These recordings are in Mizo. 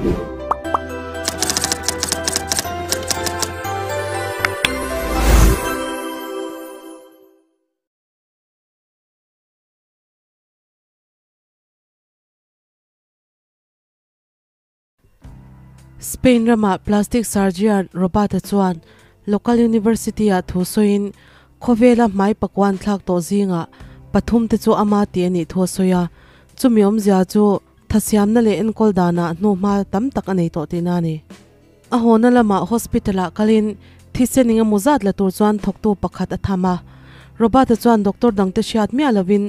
Spain rama plastic surgeon Robert-a chuan local university-ah thu sawiin khawvela hmai pakuan thlak tawh zingah pathum te chu ama tih a nih thu a sawi a, chumi awmzia chu thasiamna leh enkawl danah hnuhma tam tak a nei tawh tihna a ni. A hawna lamah hospital-ah kalin thisen engemaw zat la tur chuan thawktu pakhat a tham a. Robert-a chuan doctor dangte hriat miah lovin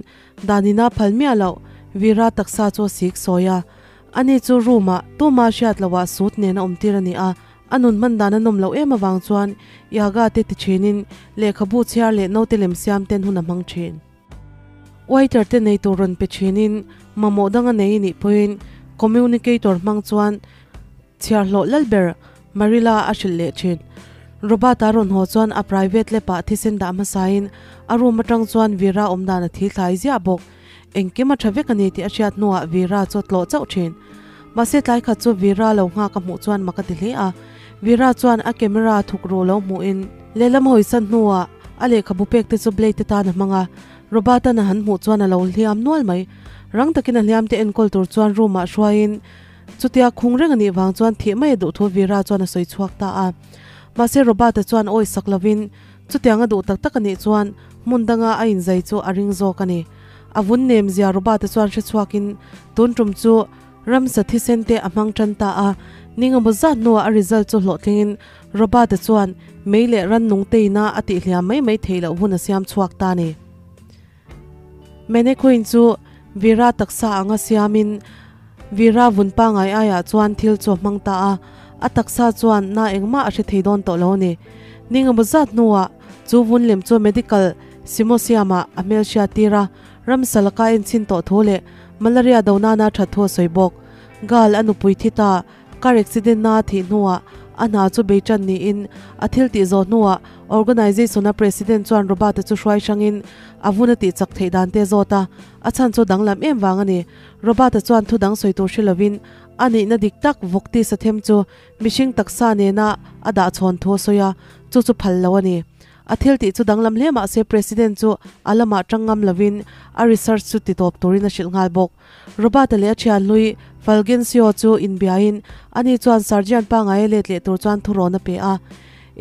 danina phal miah loh Veera taksa chu a sik sawi a. Ani chu room-ah tuma hriat loah suit nen a awmtir a ni a, a nun hman dan a nawm loh em avang chuan Yaga te ti thinin lehkhabu chhiar leh naute lem siam ten hun a hmang thin. Waiter te nei tur rawn pe thinin mamawh dang a nei nih pawhin communicator hmang chuan chhiar hlawh lal ber Marilla a hrilh leh thin. Robert-a rawn haw chuan a private lab-ah thisen dah hmasain a room atang chuan Veera awm dan a thil thlai ziah bawk. Engkim a tha vek a ni tih a hriat hnuah Veera chu a tlawh chauh thin. Mahse tlai khat chu Veera lo nghak a hmuh chuan mak a ti hle a. Veera chuan a camera thuk ru lo hmuhin lehlam hawisan hnuah a lehkhabu pek te chu blade te tan a hmang a. Robert-a'n a han hmuh chuan a lo hliam nual mai. Rang takin a hliam te enkawl tur chuan room-ah hruaiin Chutia khung reng a nih vang chuan thih mai a duh thu Veera chuan a sawi chhuak ta a. Mahse Robert-a chuan awi sak lovin chutiang a duh tak tak a nih chuan hmun danga a inzai chu a ring zawk a ni. A vun nem zia Robert-a chuan hre chhuakin tun tum chu ramsa thisen te a hmang tan ta a. Ninga maw zat hnuah a result chu hlawhtlingin Robert-a chuan mei leh rannung teina a tihhliam mai mai theih loh hun a siam chhuak ta a ni. Mannequin chu Veera taksa anga siamin Veera vun pangai aiah chuan thil chu a hmang ta a, a taksa chuan na engmah a hre thei dawn tawh lo a ni. Ninga zat hnuah chu vun lem chu medical symposium-ah a hmelhriat tir a, ramsa laka enchhin tawh thu leh malaria do nana that thu a sawi bawk. Gal a nupui thi ta. Car accident na a thih hnuah a hna chu bei tan niin a thil tih zawh hnuah organisation a president chuan Robert-a chu hruai hrangin a vun a tih chak theih dan te a zawt a, a chhan chu danglam em vang a ni. Robert-a chuan thu dang sawi tur hre lovin a nihna dik tak vawk tisa them chu mihring taksa nena a dah chhawn thu a sawi a, chu chu phal lo a ni. A thil tih chu danglam hle mahse president chu a lamah tang ngam lovin a research chu ti tawp turin a hrilh nghal bawk. Robert-a leh a thian hlui Fulgencio chu inbiain ani chuan Sergeant pangai a let leh tur chuan thurawn a pe a.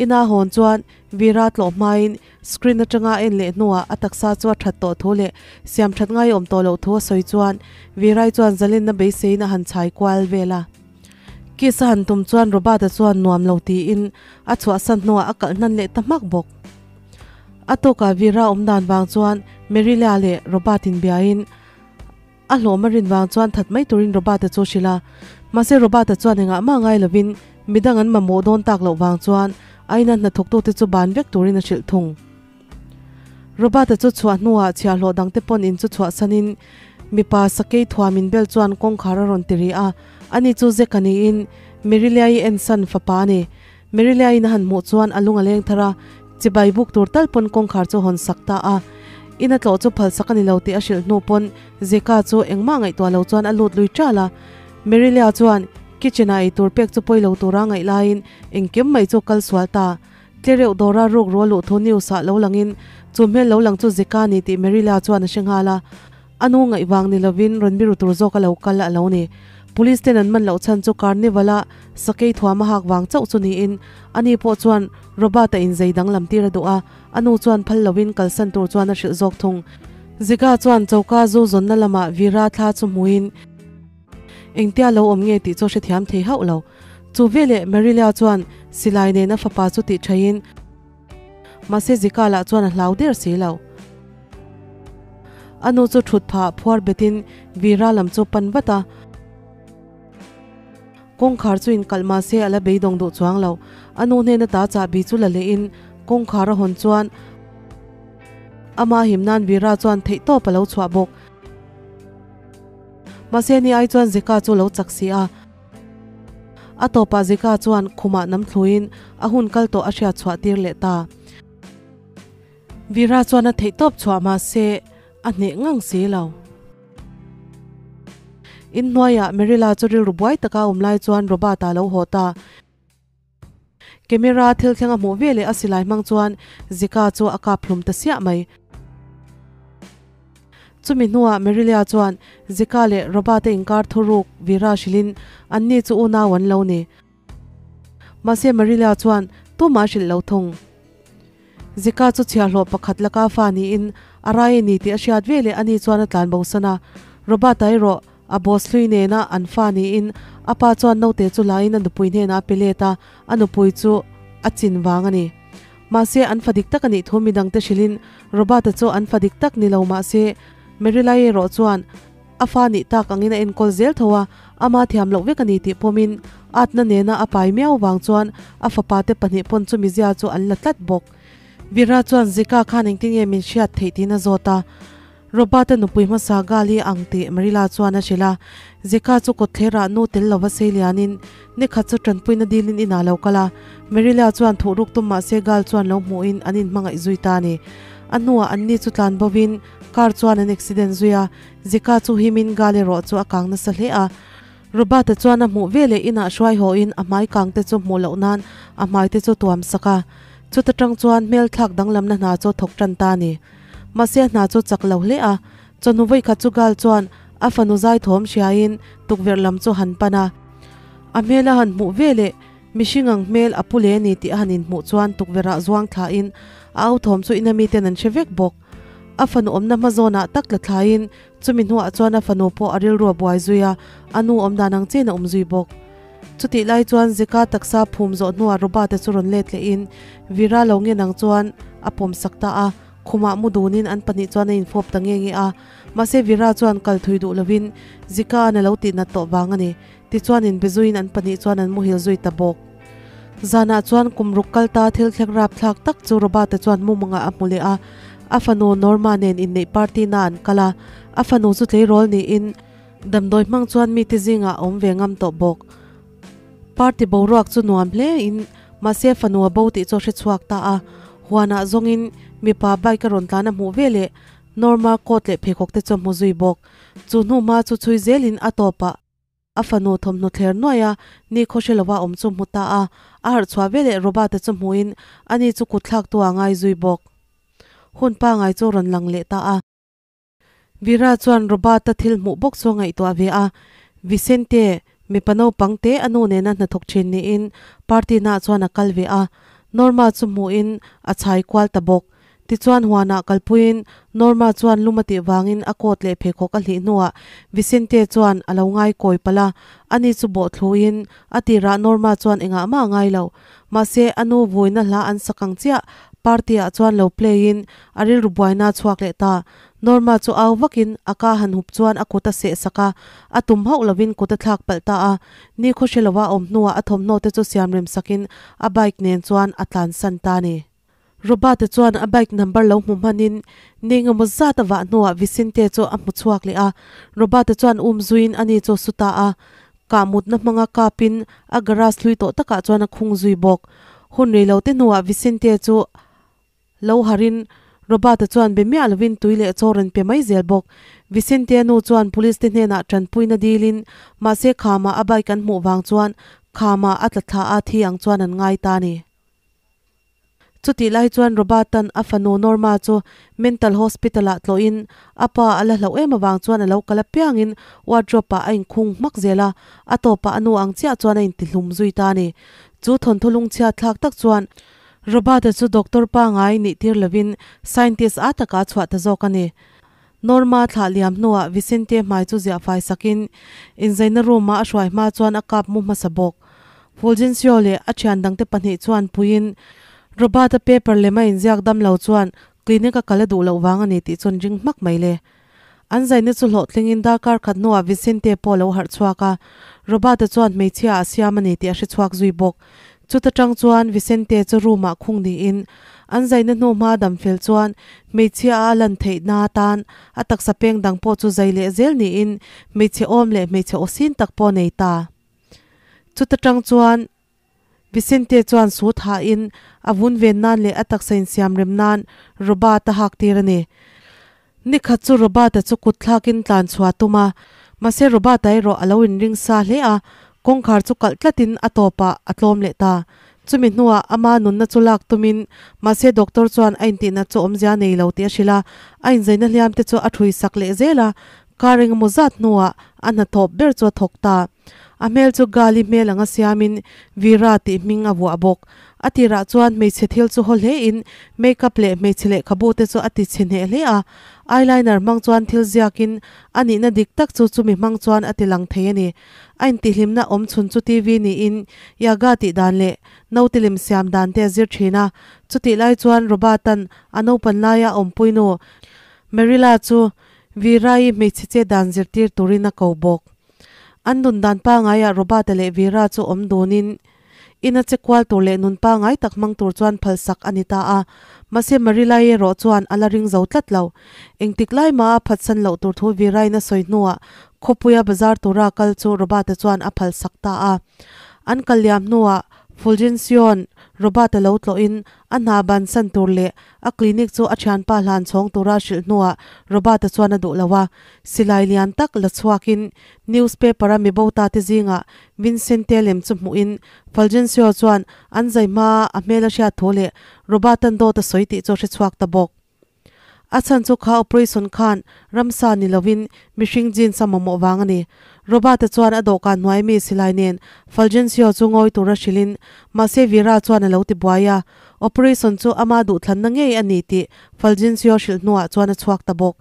Ina hawn chuan Veera tlawh hmain screen atanga a en leh hnuah a taksa chu a that tawh thu leh siam that ngai awm tawh loh thu a sawi chuan Veera-i chuan zalenna beiseiin a han chhai kual vel a. Kiss a han tum chuan Robert-a chuan nuam lo tiin a chhuahsan hnuah a kalh hnan leh ta hmak bawk. A tawkah Veera awm dan vang chuan Marilia leh Robert inbiain A hlawm a rin vang chuan that mai turin Robert-a chu a hrilh a. Mahse Robert-a chuan engah mah ngai lovin midang an mamawh dawn tak loh vang chuan a ina hnathawktute chu ban vek turin a hrilh thung. Robert-a chu chhuah hnuah chhiahhlawh dangte pawn in chu chhuahsanin mipa sakei thuam inbel chuan kawngkhar a rawn ti ri a. Ani chu Zeka niin Merilia-i ensan fapa a ni. Merilia-in a han hmuh chuan a lung a leng thar a, chibai buk tur tal pawn kawngkhar chu hawn sak ta a. Ina tlawh chu phal sak a ni lo tih a hrilh hnu pawn Zeka chu engmah ngaihtuah lo chuan a lut lui ṭal a. Merilia chuan kitchen-ah ei tur pek chu pawi lo tura ngaih laiin engkim mai chu kal sual ta. Tlereuh dawra ruk rual luh thu news-ah lo langin chu hmel lo lang chu Zeka a ni tih Merilia chuan a hre nghal a. A nu ngaih vang ni lovin rawn biru tur zawk a lo kal a lo ni. Police ten an man loh chhan chu Carnival-a sakei thuam a hak vang chauh chu niin ani pawh chuan Robert-a inzei danglam tir a duh a, a nu chuan phal lovin kalsan tur chuan a hrilh zawk thung. Zika chuan choka zu zawnna lamah Veera thla chu hmuhin engtia lo awm nge tih chu a hrethiam thei hauh lo. Chu veleh Marilia chuan silai nen a fapa chu tih thaiin, Mahse Zika lah chuan a hlau der si lo. A nu chu thut phah phuar betin Veera lam chu pan vat a. Kawngkhar chu inkalh mahse a la beidawng duh chuang lo. A nu hnena ta chahbi chu la lehin kawngkhar a hawn chuan ama him nan Veera chuan theihtawp a lo chhuah bawk. Mahse ni ai chuan Zika chu lo chak si a. A tawpah Zika chuan khumah nam thluin a hun kal tawh a hriat chhuah tir leh ta. Veera chuan a theih tawp chhuah mahse a hneh ngang si lo. Inhnuaiah Merila chu rilru buai taka a awm lai chuan Robert-a a lo haw ta. Camera thil thleng a hmuh ve leh a silai hmang chuan Zika chu a kap hlum ta siah mai. Chumi hnuah Merilia chuan Zika leh Robert-a inkar thuruk Vera hrilhin anni chu unau an lo ni. Mahse Merilia chuan tumah a hrilh lo thung. Zika chu chhiahhlawh pakhat laka fa niin a rai a ni tih a hriat ve leh ani chuan a tlan bosan a. Robert-a erawh a boss hlui nena an fa niin a pa chuan naute chu laiin a nupui hnenah a pe let a, a nupui chu a chin vang a ni. Mahse an fa dik tak a nih thu midangte hrilhin Robert-a chu an fa dik tak ni lo mahse Marilai erawh chuan a fa nih tak angin a enkawl zel tho a, ama thiam loh vek a ni tih pawmin atna nena a pai miau vang chuan a fapa te pahnih pawn chumi zia chu an la tlat bawk. Vira chuan Zika khan engtin nge min hriat theih tiin a zawt a. Robert-a nupui hmasa Gali ang tih Marilla chuan a hrilh a. Zika chu kawtthlerah nu tel lova sei lianin nikhat chu tanpuina dilin inah lo kal a. Marilla chuan thuh ruk tum mahse Gal chuan lo hmuhin an inhmangaih zui ta a ni. A hnuah anni chu tlan bovin car chuan an accident zui a. Zika chu himin Gal erawh chu a kang nasa hle a. Robert-a chuan a hmuh veleh inah hruai hawhin a hmai kang te chu hmuh loh nan a hmai te chu tuam sak a. Chuta tang chuan hmel thlak danglamna hna chu thawk tan ta a ni. Mahse a hna chu chak lo hle a, chawhnu vawikhat chu Gal chuan a fanu zai thawm hriain tukverh lam chu han pan a. A hmel a han hmuh veleh mihring ang hmel a pu le ni tih a han inhmuh chuan tukverhah zuang thlain a au thawm chu ina miten an hre vek bawk. A fanu awmna hma zawnah tak tla thlain chumi hnuah chuan a fanu pawh a rilru a buai zui a, a nu awm dan ang chiin a awm zui bawk. Chutih lai chuan Zika taksa phum zawh hnuah Robert-a chu rawn let lehin Vira lo ngen ang chuan a pawm sak ta a, khumah mu dunin an pahnih chuan a infawp ta nge nge a. Mahse Vira chuan kal thui duh lovin Zika-a'n a lo tih nat tawh vang a ni. Tichuan inbe zuiin an pahnih chuan an muhil zui ta bawk. Zanah chuan kum ruk kal ta thil thleng rapthlak tak chu Robert-a chuan mumangah a hmu leh a, a fanu Norma nen inneih party na an kal a, a fanu chu tleirawl niin, Damdawi hmang chuan mite zingah a awm ve ngam tawh bawk. Party boruak chu nuam hle in mahse fanu a bo tih chu a hre chhuak ta a. Huanah zawngin mipa bike a rawn tlan a hmuh ve leh Norma coat leh pheikhawk te chu a hmu zui bawk. Chu hnu hma chu chhui zelin a tawpah a fanu thawmhnaw thler nuaih a ni khaw hre lova awm chu hmu ta a. A harh chhuah ve leh Robert-a chu hmuhin ani chu kutthlak tu a ngai zui bawk. Hun pangai chu rawn lang leh ta a. Vera chuan Robert-a thil hmuh bawk chu a ngaihtuah ve a, Vicente, mipa naupang te a nu nena hnathawk thin niin party naah chuan a kal ve a, Norma chu hmuhin a chhai kual ta bawk. Tichuan huanah kalpuiin Norma chuan lum a tih vangin a coat leh pheikhawk a hlih hnuah Vicente chuan a lo ngai kawi palh a, ani chu bawh thluin a tirah Norma chuan engah mah a ngai lo. Mahse a nu vuina hla an sak ang chiah party ah chuan lo play in a rilru buaina a chhuak leh ta. Norma chu au vak in a ka han hup chuan a kut a seh sak a, a tum hauh lo in kut a thlak palh ta a. Ni khaw hre lo a awm hnuah a thawmhnaw te chu siam rem sak in a bike nen chuan a tlan san ta ni. Robert-a chuan a bike number lo hmu hman in ni engemaw zat a vah hnuah Vicente chu a hmu chhuak leh a. Robert-a chuan um zuiin ani chu a su ta a. Kah mutna hmanga kapin a garage hlui tawh takah chuan a khung zui bawk. Hun rei lo te hnuah Vicente chu lo harin Robert-a chuan be miah lovin tui leh chaw rawn pe mai zel bawk. Vicente-a nu chuan police te hnenah tanpuina dilin mahse khama a bike an hmuh vang chuan khama a tla thla a thi ang chuan an ngai ta a ni. Chutih lai chuan Robert-a'n a fanu Norma chu mental hospital-ah tlawhin a pa a la hlauh em avang chuan a lo kal apiangin wardrobe-ah a inkhung hmak zel a, a tawpah a nu ang chiah chuan a intihlum zui ta a ni. Chu thawnthu lungchhiat thlak tak chuan Robert-a chu doctor pangai nih tir lovin scientist a taka a chhuah ta zawk a ni. Norma thlah liam hnuah Vicente hmai chu ziah fai sakin inzaina room-ah a hruai hma chuan a kap mu hmasa bawk. Fulgencio leh a thian dangte pahnih chuan puiin Robert-a paper lem a inziak dam lo chuan clinic a kal a duh loh vang a ni tih chuan ring hmak mai le. An zaina chu hlawhtlingin darkar khat hnuah Vicente pawh a lo harh chhuak a, Robert-a chuan hmeichhia a siam a ni tih a hre chhuak zui bawk. Chuta tang chuan Vicente chu room-ah khung niin an zaina hnu hma dam fel chuan hmeichhia a lan theih na atan a taksa peng dang pawh chu zai leh zel niin hmeichhe awm leh hmeichhe aw sin tak pawh a nei ta. Chuta tang chuan Vicente chuan su thahin a vun ven nan leh a taksa insiam rem nan Robert a hak tir a ni. Nikhat chu Robert-a chu kut thlakin tlan chhuah a tum a, Mahse Robert-a erawh a lo inring sa hle a, kawngkhar chu kalh tlatin a tawpah a tlawm leh ta. Chumi hnuah ama nunna chu lak tumin mahse doctor chuan a intihna chu awmzia nei lo tih a hrilh a, a inzaina hliam te chu a thui sak leh zel a, kar engemaw zat hnuah a hnathawp ber chu a thawk ta. A hmel chu Gali hmel anga siamin Veera tih hming a vuah bawk. A tirah chuan hmeichhe thil chu haw hlein makeup leh hmeichhe lehkhabu te chu a ti chhe hneh hle a, eyeliner hmang chuan thil ziakin a nihna dik tak chu chumi hmang chuan a ti lang thei a ni. A intihhlimna awm chhun chu TV niin Yaga tih dan leh naute lem siam dan te a zir thin a. Chutih lai chuan Robert-a'n a naupan laia a awmpuinu Marilla chu Veera-i hmeichhe che dan zirtir turin a ko bawk. An nun dan pangaiah Robert-a leh Vera chu awm dunin ina che kual tur leh nun pangai tak hmang tur chuan phalsak a ni ta a. Mahse Marilai erawh chuan a la ring zo tlat lo. Engtik lai mah a phatsan loh tur thu Vera-in a sawi hnuah khawpuia bazar tura kal chu Robert-a chuan a phalsak ta a. An kal liam hnuah Fulgencio-a'n Robert-a lo tlawhin a hna bansan tur leh A clinic chu a thianpa hlan chhawng tura hrilh hnuah Robert-a chuan a duh lo a, silai lian tak la chhuakin newspaper-a mi bo ta te zingah Vincente lem chu hmuhin Fulgencio chuan an zai hmaa a hmel a hriat thu leh Robert-a'n dawt a sawi tih chu a hre chhuak ta bawk. A chhan chu kha operation khan ramsa ni lovin mihring jeans a mamawh vang a ni. Robert-a chuan a dawhkan hnuai mi silai nen Fulgencio chu ngawi tura hrilhin mahse Vera chuan a lo ti buai a, Operation chu ama duhthlanna ngei a ni tih Fulgencio hrilh hnuah chuan a chhuak ta bawk.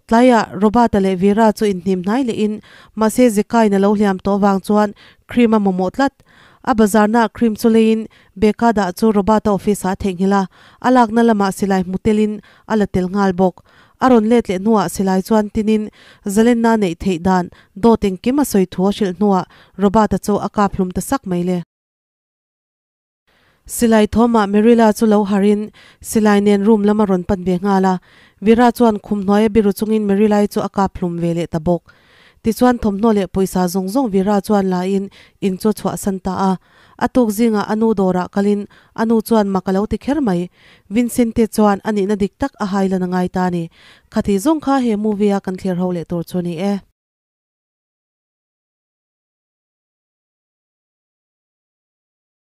Tlaiah Robert-a leh Vera chu inhnim hnai lehin mahse Zekain a lo hliam tawh vang chuan cream a mamawh tlat. A bazarnaah cream chu leiin Beka dah chu Robert-a office-ah a theihnghilh a, a lakna lamah silai hmu telin a la tel nghal bawk. A rawn let leh hnuah silai chuan tinin zalenna neih theih dan dawt engkim a sawi thu a hrilh hnuah Robert-a chu a kap hlum ta sak mai le. Silai thawmah Merila chu lo harin silai nen room lam a rawn pan ve nghal a. Vera chuan khum hnuaia biru chungin Merilai chu a kap hlum ve leh ta bawk. Tichuan thawmhnaw leh pawisa zawng zawng Vera chuan lain in chu a chhuahsan ta a. A tuk zingah a nu dawrah kalin a nu chuan mak a lo ti kher mai. Vincente chuan a nihna dik tak a hai lan a ngai ta a ni. Khati zawng kha he movie a kan thlir ho leh tur chu a ni e.